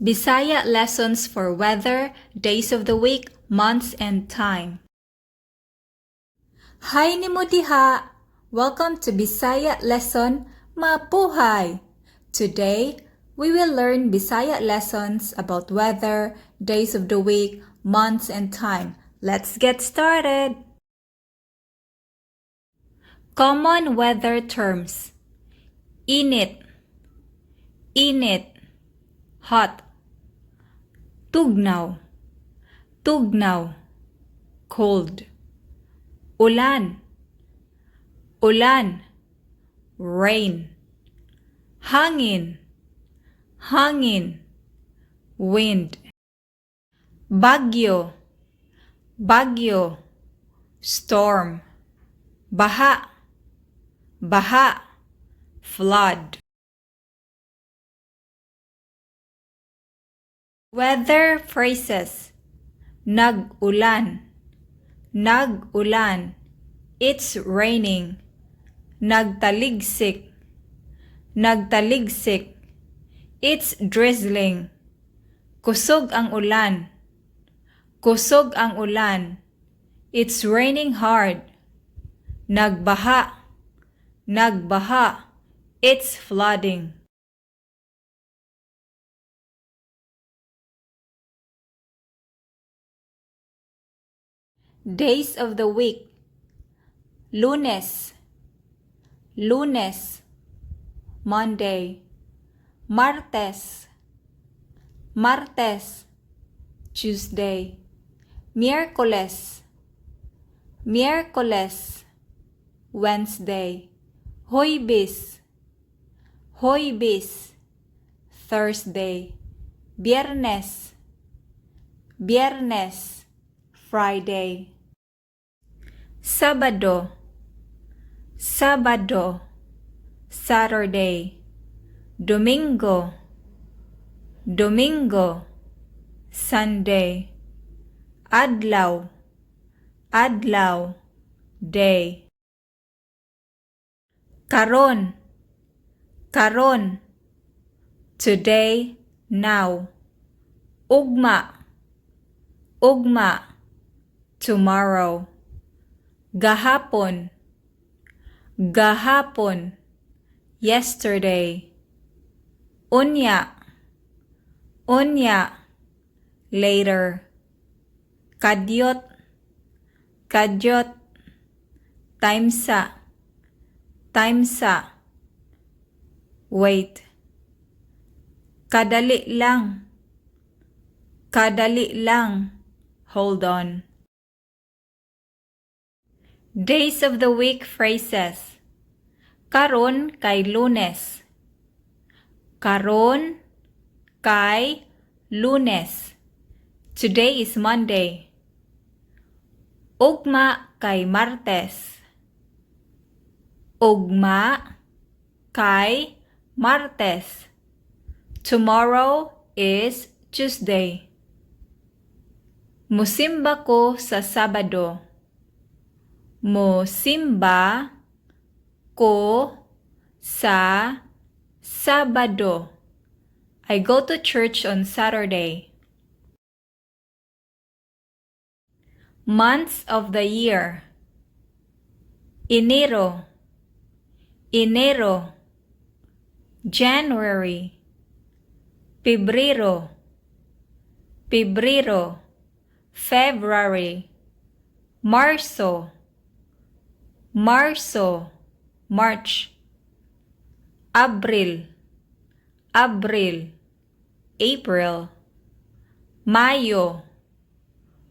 Bisaya lessons for weather, days of the week, months, and time. Hi nimo diha! Welcome to Bisaya lesson Mabuhay! Today, we will learn Bisaya lessons about weather, days of the week, months, and time. Let's get started! Common weather terms. Init, init, hot. Tugnaw, tugnaw, cold. Ulan, ulan, rain. Hangin, hangin, wind. Bagyo, bagyo, storm. Baha, baha, flood. Weather phrases. Nag-ulan, nag-ulan. It's raining. Nagtaligsik, nagtaligsik. It's drizzling. Kusog ang ulan. Kusog ang ulan. It's raining hard. Nagbaha, nagbaha. It's flooding. Days of the week. Lunes, Lunes, Monday. Martes, Martes, Tuesday. Miyerkules, Miyerkules, Wednesday. Huwebes, Huwebes, Thursday. Biyernes, Biyernes, Friday. Sabado, Sabado, Saturday. Domingo, Domingo, Sunday. Adlaw, adlaw, day. Karon, karon, today, now. Ugma, ugma, tomorrow. Gahapon, gahapon, yesterday. Unya, unya, later. Kadyot, kadyot, timsa, timsa, wait. Kadali lang, kadali lang, hold on. Days of the week phrases. Karon kay Lunes. Karon kay Lunes. Today is Monday. Ugma kay Martes. Ugma kay Martes. Tomorrow is Tuesday. Musimba ko sa Sabado. Musimba ko sa Sabado. I go to church on Saturday. Months of the year. Enero, Enero, January. Pebrero, Pebrero, February. Marso, Marso, March. Abril, Abril, April. Mayo,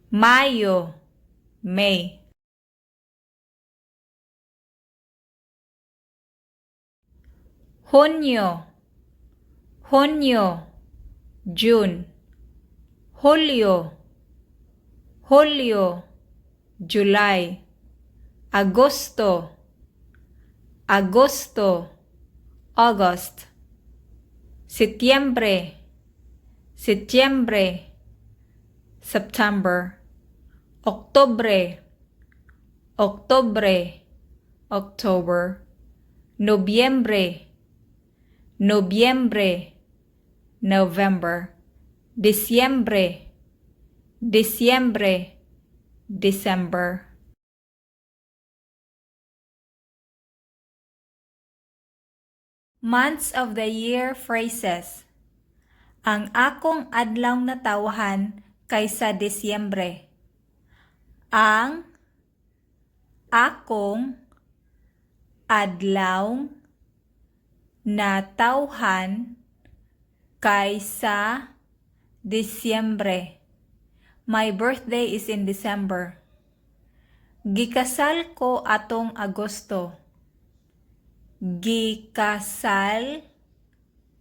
Mayo, May. Hunyo, Hunyo, June. Hulyo, Hulyo, July. Agosto, Agosto, August. Setyembre, Setyembre, September. Oktubre, Oktubre, October. Nobyembre, Nobyembre, November. Disyembre, Disyembre, December. Months of the year phrases. Ang akong adlaw natawhan kay sa Disyembre. Ang akong adlaw natawhan kay sa Disyembre. My birthday is in December. Gikasal ko atong Agosto. Gikasal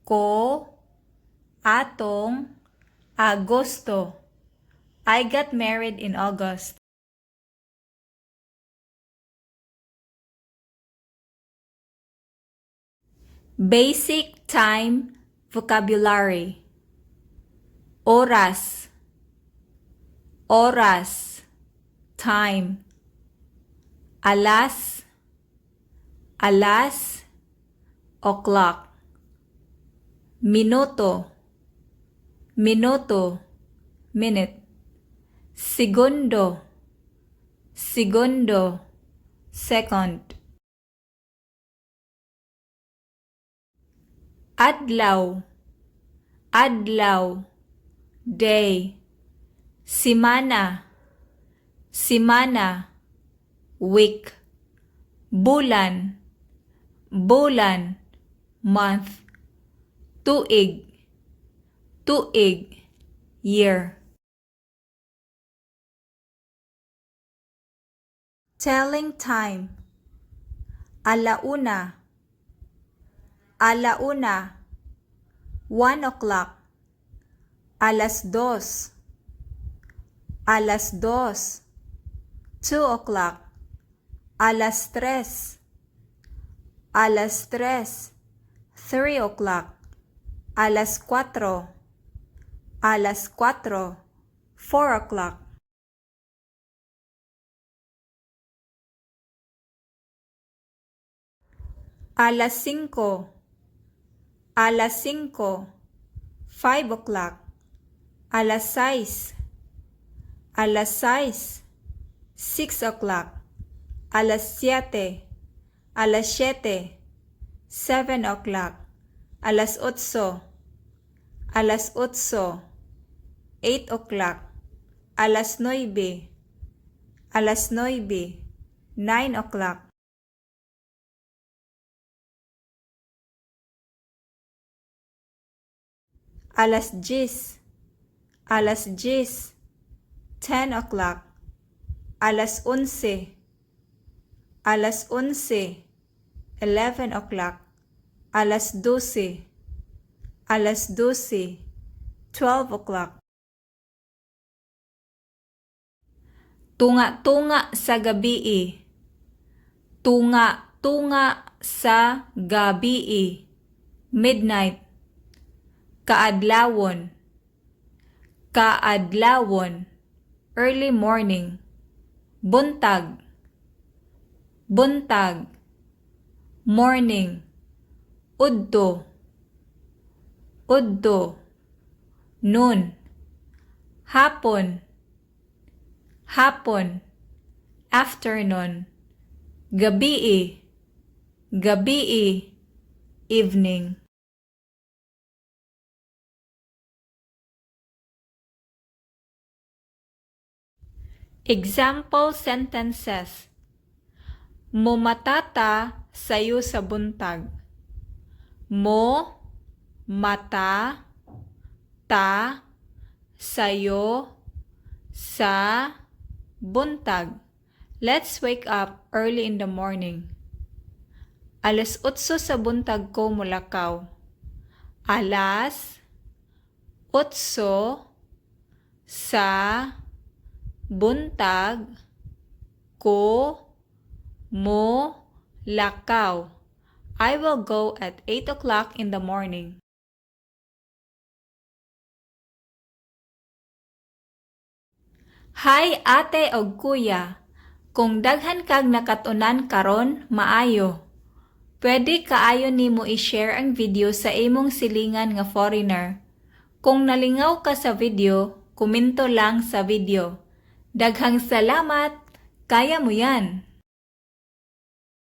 ko atong Agosto. I got married in August. Basic time vocabulary. Oras, oras, time. Alas, alas, o'clock. Minuto, minuto, minute. Segundo, segundo, second. Adlaw, adlaw, day. Simana, simana, week. Bulan, bulan, month. Tuig, tuig, year. Telling time. Alauna, alauna, 1 o'clock. Alas dos, alas dos, 2 o'clock. Alas tres, alas tres, 3 o'clock. Alas kwatro, alas kwatro, 4 o'clock. Alas singko, alas singko, 5 o'clock. Alas sais, alas sais, 6 o'clock. Alas siyete, alas siyete, 7 o'clock. Alas otso, alas otso, 8 o'clock. Alas nuwebe, alas nuwebe, 9 o'clock. Alas diyes, alas diyes, 10 o'clock. Alas onse, alas onse, 11 o'clock. Alas dose, alas dose, 12 o'clock. Tunga-tunga sa gabii. Tunga-tunga sa gabii. Midnight. Kaadlawon. Kaadlawon. Early morning. Buntag. Buntag. Morning. Udto. Udto. Noon. Hapon. Hapon. Afternoon. Gabii. Gabii. Evening. Example sentences. Mumata ta sayo sa buntag. Mo mata ta sayo sa buntag. Let's wake up early in the morning. Alas 8 sa buntag ko molakaw. Alas 8 sa buntag ko mo lakaw. I will go at 8 o'clock in the morning. Hi, ate og kuya. Kung daghan kag nakat-unan karon, maayo. Pwede kaayo nimo i-share ang video sa imong silingan nga foreigner. Kung nalingaw ka sa video, komento lang sa video. Daghang salamat! Kaya mo yan!